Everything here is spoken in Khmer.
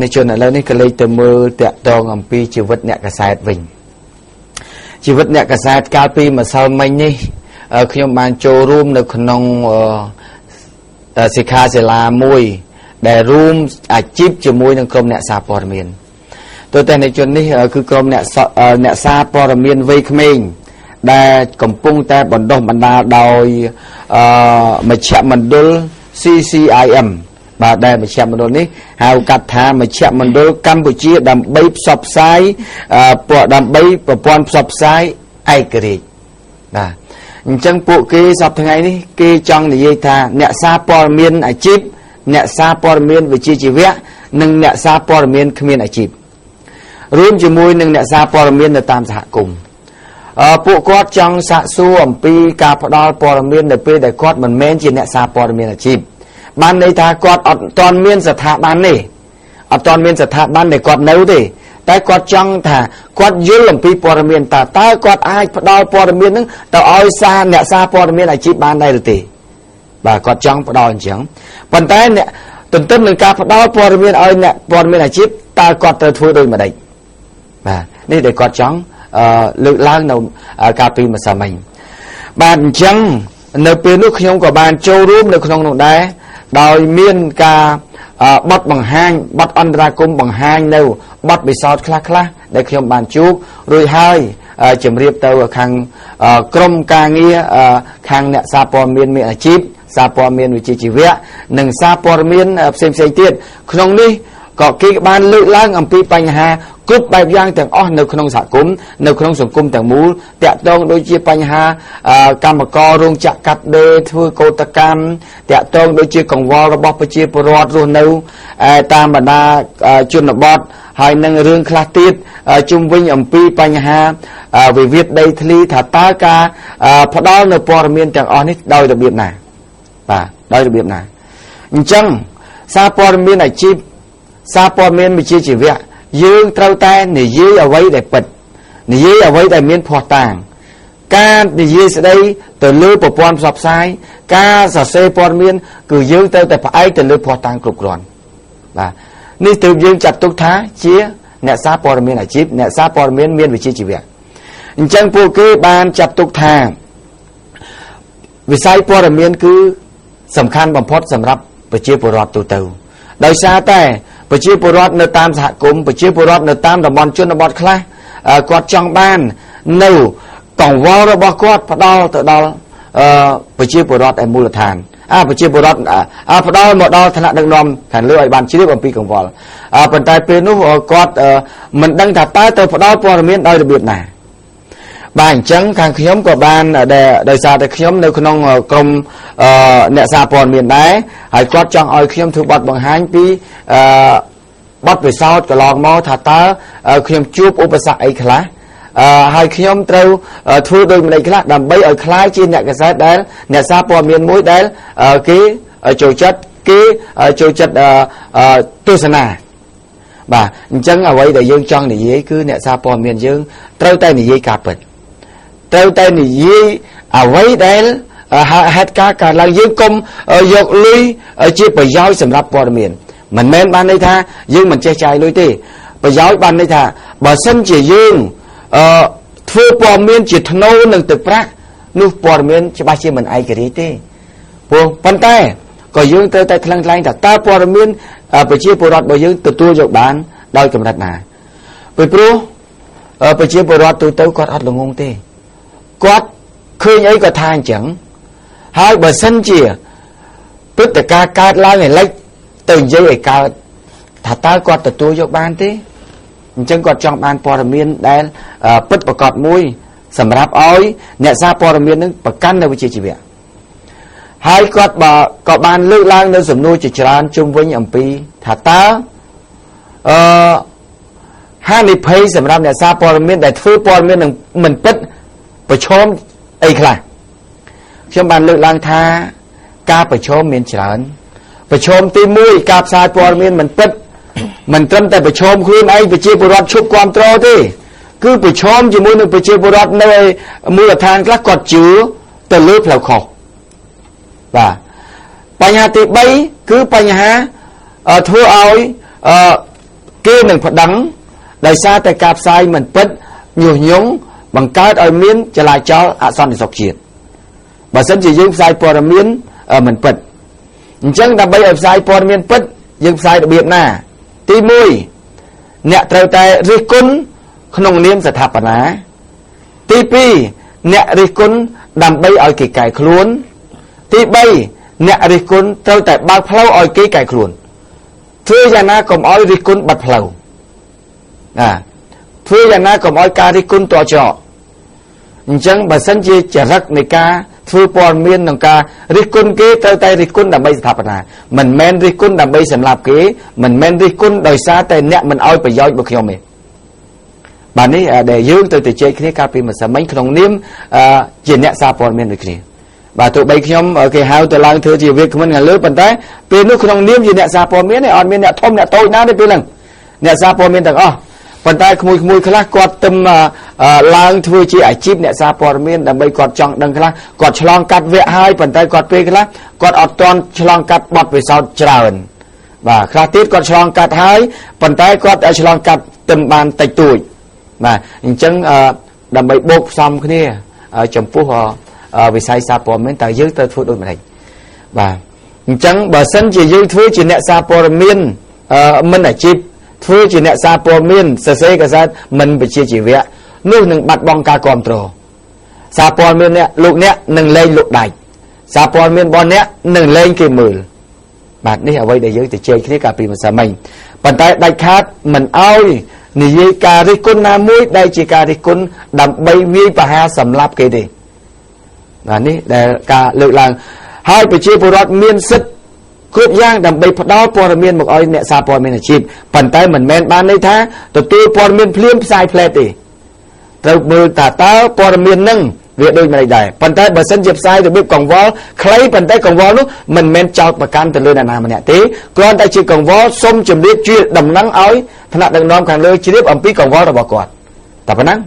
នេះជនឥឡូវនេះក៏លេចទៅមើលតាក់ទងអំពីជីវិតអ្នកកសែតវិញជីវិតអ្នកកសែតកាលពីម្សិលមិញនេះខ្ញុំបានចូលរួមនៅក្នុងសិក្ខាសាលាមួយដែលរួមអាជីពជាមួយនឹងក្រុមអ្នកសារព័ត៌មានទោះតែในជននេះគឺក្រុមអ្នកសារព័ត៌មានវ័យក្មេងដែលកំពុងតែបណ្ដុះបណ្ដាលដោយមជ្ឈមណ្ឌល CCIM បាទដែលមជ្ឈមណ្ឌលនេះហៅកាត់ថាមជ្ឈមណ្ឌលកម្ពុជាដើម្បីផ្សព្វផ្សាយដើម្បីប្រព័ន្ធផ្សព្វផ្សាយឯករាជ្យបាទអញ្ចឹងពួកគេសប្តាហ៍ថ្ងៃនេះគេចង់និយាយថាអ្នកសារព័ត៌មានអាជីពអ្នកសារព័ត៌មានវិជ្ជាជីវៈនិងអ្នកសារព័ត៌មានគ្មានអាជីពរួមជាមួយនឹងអ្នកសារព័ត៌មាននៅតាមសហគមន៍ពួកគាត់ចង់សាកសួរអំពីការផ្ដល់ព័ត៌មាននៅពេលដែលគាត់មិនមែនជាអ្នកសារព័ត៌មានអាជីពបានន័យថាគាត់អត់ទាន់មានស្ថាប័ននេះអត់ទាន់មានស្ថាប័នដែលគាត់នៅទេតែគាត់ចង់ថាគាត់យល់អំពីព័ត៌មានតើគាត់អាចផ្ដល់ព័ត៌មាននឹងទៅឲ្យសារអ្នកសារព័ត៌មានអាជីពបានដែរឬទេបាទគាត់ចង់ផ្ដល់អញ្ចឹងប៉ុន្តែអ្នកទន្ទឹមនឹងការផ្ដល់ព័ត៌មានឲ្យអ្នកព័ត៌មានអាជីពតើគាត់ត្រូវធ្វើដូចម្ដេចបាទនេះដែលគាត់ចង់លើកឡើងនៅកាលពីម្សិលមិញបាទអញ្ចឹងនៅពេលនោះខ្ញុំក៏បានចូលរួមនៅក្នុងនោះដែរដោយមានការបទបង្ហាញបទអន្តរាគមន៍បង្ហាញនៅបទពិសោធន៍ខ្លះៗដែលខ្ញុំបានជួបរួចហើយជម្រាបទៅខាងក្រុមការងារខាងអ្នកសារព័ត៌មានមានអាជីពសារព័ត៌មានវិជ្ជាជីវៈនិងសារព័ត៌មានផ្សេងៗទៀតក្នុងនេះក៏គេបានលើកឡើងអំពីបញ្ហាគ្រប់បែបយ៉ាងទាំងអស់នៅក្នុងសហគមន៍នៅក្នុងសង្គមទាំងមូលតាក់ទងដូចជាបញ្ហាកម្មកររោងចក្រកាត់ដេរធ្វើកោតកម្មតាក់ទងដូចជាកង្វល់របស់ប្រជាពលរដ្ឋរស់នៅតាមបណ្ដាជនបទហើយនឹងរឿងខ្លះទៀតជុំវិញអំពីបញ្ហាវិវាទដីធ្លីថាតើការផ្ដល់នៅព័ត៌មានទាំងអស់នេះដោយរបៀបណាបាទដោយរបៀបណាអញ្ចឹងសារព័ត៌មានអាជីពសារព័ត៌មានវិជ្ជាជីវៈយើងត្រូវតែនិយាយអ្វីដែលពិតនិយាយអ្វីដែលមានភស្តុតាងការនិយាយស្ដីទៅលើប្រព័ន្ធផ្សព្វផ្សាយការសរសេរព័ត៌មានគឺយើងត្រូវតែផ្អែកទៅលើភស្តុតាងគ្រប់គ្រាន់បាទនេះទើបយើងចាត់ទុកថាជាអ្នកសារព័ត៌មានអាជីពអ្នកសារព័ត៌មានមានវិជ្ជាជីវៈអញ្ចឹងពួកគេបានចាត់ទុកថាវិស័យព័ត៌មានគឺសំខាន់បំផុតសម្រាប់ប្រជាពលរដ្ឋទូទៅដោយសារតែប្រជាពលរដ្ឋនៅតាមសហគមន៍ប្រជាពលរដ្ឋនៅតាមតំបន់ជនបទខ្លះគាត់ចង់បាននៅកង្វល់របស់គាត់ផ្ដល់ទៅដល់ប្រជាពលរដ្ឋឯមូលដ្ឋានប្រជាពលរដ្ឋផ្ដល់មកដល់ថ្នាក់ដឹកនាំខាងលើឲ្យបានជ្រាបអំពីកង្វល់ប៉ុន្តែពេលនោះគាត់មិនដឹងថាតើទៅផ្ដល់ព័ត៌មានដោយរបៀបណាបាទអញ្ចឹងខាងខ្ញុំក៏បានដោយសារតែខ្ញុំនៅក្នុងក្រុមអ្នកសារព័ត៌មានដែរហើយគាត់ចង់ឲ្យខ្ញុំធ្វើបទបង្ហាញពីបទពិសោធន៍កន្លងមកថាតើខ្ញុំជួបឧបសគ្គអីខ្លះហើយខ្ញុំត្រូវធ្វើដូចម្តេចខ្លះដើម្បីឲ្យក្លាយជាអ្នកកសែតដែលអ្នកសារព័ត៌មានមួយដែលគេចូលចិត្តគេចូលចិត្តទស្សនាបាទអញ្ចឹងអ្វីដែលយើងចង់និយាយគឺអ្នកសារព័ត៌មានយើងត្រូវតែនិយាយការពិតត្រូវតែនិយាយអ្វីដែលហេតុការណ៍កើតឡើងយើងកុំយកលុយជាប្រយោជន៍សម្រាប់ព័ត៌មានមិនមែនបានន័យថាយើងមិនចេះចាយលុយទេប្រយោជន៍បានន័យថាបើសិនជាយើងធ្វើព័ត៌មានជាថ្នូរនឹងទឹកប្រាក់នោះព័ត៌មានច្បាស់ជាមិនឯករាជ្យទេព្រោះប៉ុន្តែក៏យើងត្រូវតែថ្លឹងថ្លែងថាតើព័ត៌មានប្រជាពលរដ្ឋរបស់យើងទទួលយកបានដោយកម្រិតណាពីព្រោះប្រជាពលរដ្ឋទូទៅគាត់អត់ល្ងងទេគាត់ឃើញអីក៏ថាអញ្ចឹងហើយបើសិនជាព្រឹត្តិការណ៍កើតឡើងឲ្យលិចទៅនិយាយឲ្យកើតថាតើគាត់ទទួលយកបានទេអញ្ចឹងគាត់ចង់បានព័ត៌មានដែលពិតប្រាកដមួយសម្រាប់ឲ្យអ្នកសារព័ត៌មាននឹងប្រកាន់នៅវិជ្ជាជីវៈហើយគាត់ក៏បានលើកឡើងនៅសំណួរជាច្រើនជុំវិញអំពីថាតើហានិភ័យសម្រាប់អ្នកសារព័ត៌មានដែលធ្វើព័ត៌មាននឹងមិនពិតប្រឈមអីខ្លះខ្ញុំបានលើកឡើងថាការប្រឈមមានច្រើនប្រឈមទី1ការផ្សាយព័ត៌មានមិនពិតមិនត្រឹមតែប្រឈមខ្លួនឯងប្រជាពលរដ្ឋឈប់គាំទ្រទេគឺប្រឈមជាមួយនឹងប្រជាពលរដ្ឋនៅមូលដ្ឋានខ្លះគាត់ជឿទៅលើផ្លូវខុសបាទបញ្ហាទី3គឺបញ្ហាធ្វើឲ្យ គេនឹងប្តឹងដោយសារតែការផ្សាយមិនពិតញុះញង់បង្កើតឲ្យមានចលាចលអសន្តិសុខជាតិបើសិនជាយើងផ្សាយព័ត៌មានមិនពិតអញ្ចឹងដើម្បីឲ្យផ្សាយព័ត៌មានពិតយើងផ្សាយរបៀបណាទី1អ្នកត្រូវតែរិះគន់ក្នុងនាមស្ថាបនាទី2អ្នករិះគន់ដើម្បីឲ្យគេកែខ្លួនទី3អ្នករិះគន់ត្រូវតែបើកផ្លូវឲ្យគេកែខ្លួនធ្វើយ៉ាងណាកុំឲ្យរិះគន់បាត់ផ្លូវណាធ្វើយ៉ាងណាកុំឲ្យការរិះគន់តច្រកអញ្ចឹងបើសិនជាចរិតនៃការធ្វើព័ត៌មានក្នុងការរិះគន់គេត្រូវតែរិះគន់ដើម្បីស្ថាបនាមិនមែនរិះគន់ដើម្បីសម្លាប់គេមិនមែនរិះគន់ដោយសារតែអ្នកមិនឲ្យប្រយោជន៍មកខ្ញុំទេបាទនេះដែលយើងត្រូវតែជែកគ្នាកាលពីម្សិលមិញក្នុងនាមជាអ្នកសារព័ត៌មានដូចគ្នាបាទទោះបីខ្ញុំគេហៅទៅឡើងធ្វើជាវាគ្មិនខាងលើប៉ុន្តែពេលនោះក្នុងនាមជាអ្នកសារព័ត៌មានឯងអត់មានអ្នកធំអ្នកតូចណាទេពេលហ្នឹងអ្នកសារព័ត៌មានទាំងអស់ប៉ុន្តែក្មួយៗខ្លះគាត់ទឹមឡើងធ្វើជាអាជីពអ្នកសារព័ត៌មានដើម្បីគាត់ចង់ដឹងខ្លះគាត់ឆ្លងកាត់វគ្គហើយប៉ុន្តែគាត់ពេលខ្លះគាត់អត់ទាន់ឆ្លងកាត់បទពិសោធន៍ច្រើនបាទខ្លះទៀតគាត់ឆ្លងកាត់ហើយប៉ុន្តែគាត់ឆ្លងកាត់ទឹមបានតិចតួចបាទអញ្ចឹងដើម្បីបូកផ្សំគ្នាចំពោះវិស័យសារព័ត៌មានតើយើងត្រូវធ្វើដូចម្តេចបាទអញ្ចឹងបើសិនជាយើងធ្វើជាអ្នកសារព័ត៌មានមិនអាជីពធ្វើជាអ្នកសារព័ត៌មានសរសេរកាសែតមិនវិជ្ជាជីវៈនោះនឹងបាត់បង់ការគ្រប់គ្រងសារព័ត៌មានអ្នកលោកអ្នកនឹងលែងលោកដាច់សារព័ត៌មានរបស់អ្នកនឹងលែងគេមើលបាទនេះអ្វីដែលយើងទៅជែកគ្នាកាលពីម្សិលមិញប៉ុន្តែដាច់ខាតមិនអោយនិយាយការរិះគន់ណាមួយដែលជាការរិះគន់ដើម្បីវាយប្រហារសម្លាប់គេទេបាទនេះដែលការលើកឡើងហើយប្រជាពលរដ្ឋមានសិទ្ធិគ្រប់យ៉ាងដើម្បីផ្ដល់ព័ត៌មានមកឲ្យអ្នកសារព័ត៌មានអាជីពប៉ុន្តែមិនមែនបានន័យថាទទួលព័ត៌មានភ្លាមផ្សាយផ្លែទេត្រូវមើលថាតើព័ត៌មាននឹងវាដូចម្តេចដែរប៉ុន្តែបើសិនជាផ្សាយរបៀបកង្វល់ខ្លីប៉ុន្តែកង្វល់នោះមិនមែនចោទប្រកាន់ទៅលើអ្នកណាម្នាក់ទេគ្រាន់តែជាកង្វល់សុំជម្រាបជាដំណឹងឲ្យថ្នាក់ដឹកនាំខាងលើជ្រាបអំពីកង្វល់របស់គាត់តែប៉ុណ្ណឹង